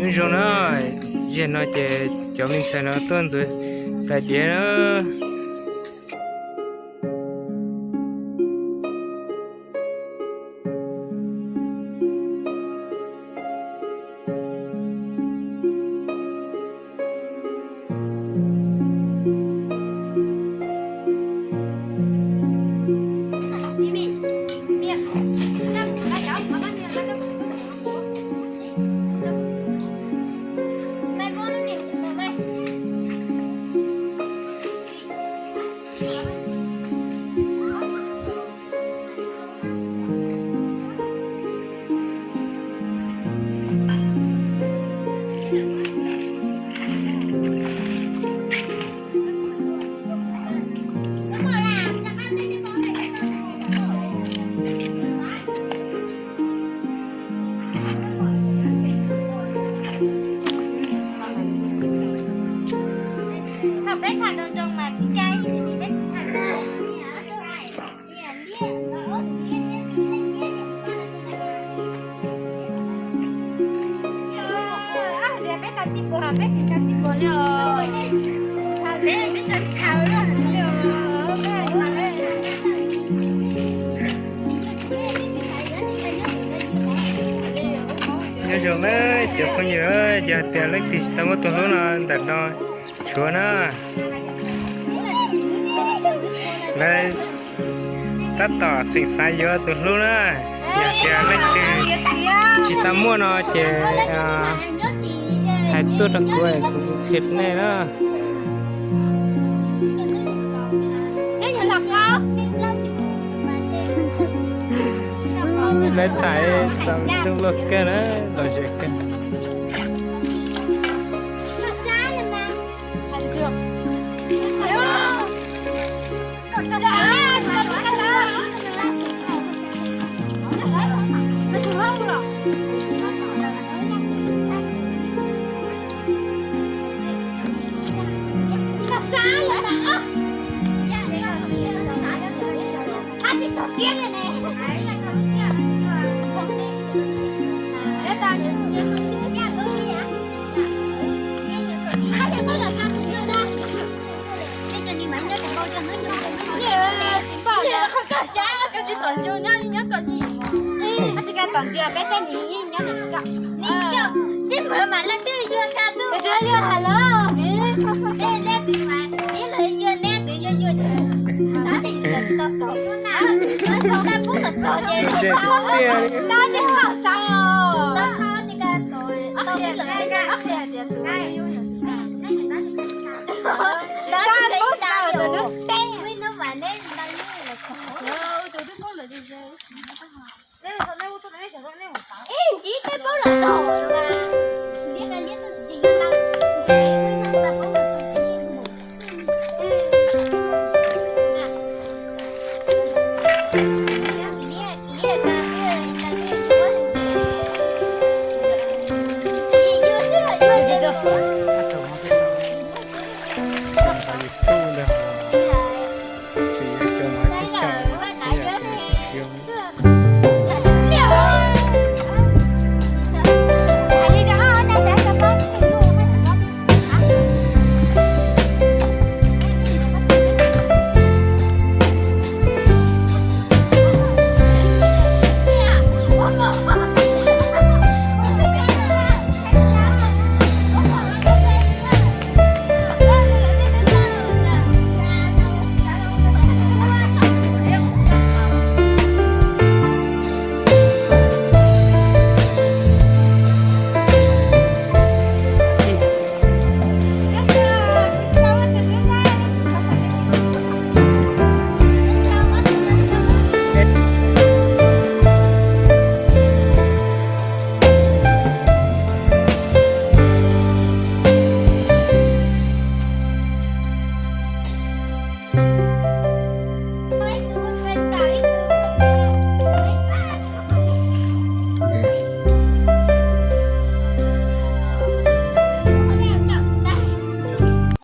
Nyob zoo na, zaum no ces cov me ntxhais no tuaj ntxuav tais diav na. Thaum peb tham nroo nroo mas tsis cai, peb tsis tham. Nyob zoo na cov phooj ywg, yog tias leej twg tsis tau muaj tus hlub no ntawm no tshuav na, lawv tab tom tseem xav yuav tus hlub na. Yog tias leej twg tsis tau muaj no ces hais tuaj rau kuv, kuv qhia nej na. Lawv tham txaus zoo luaj kawg na, lom zem kawg.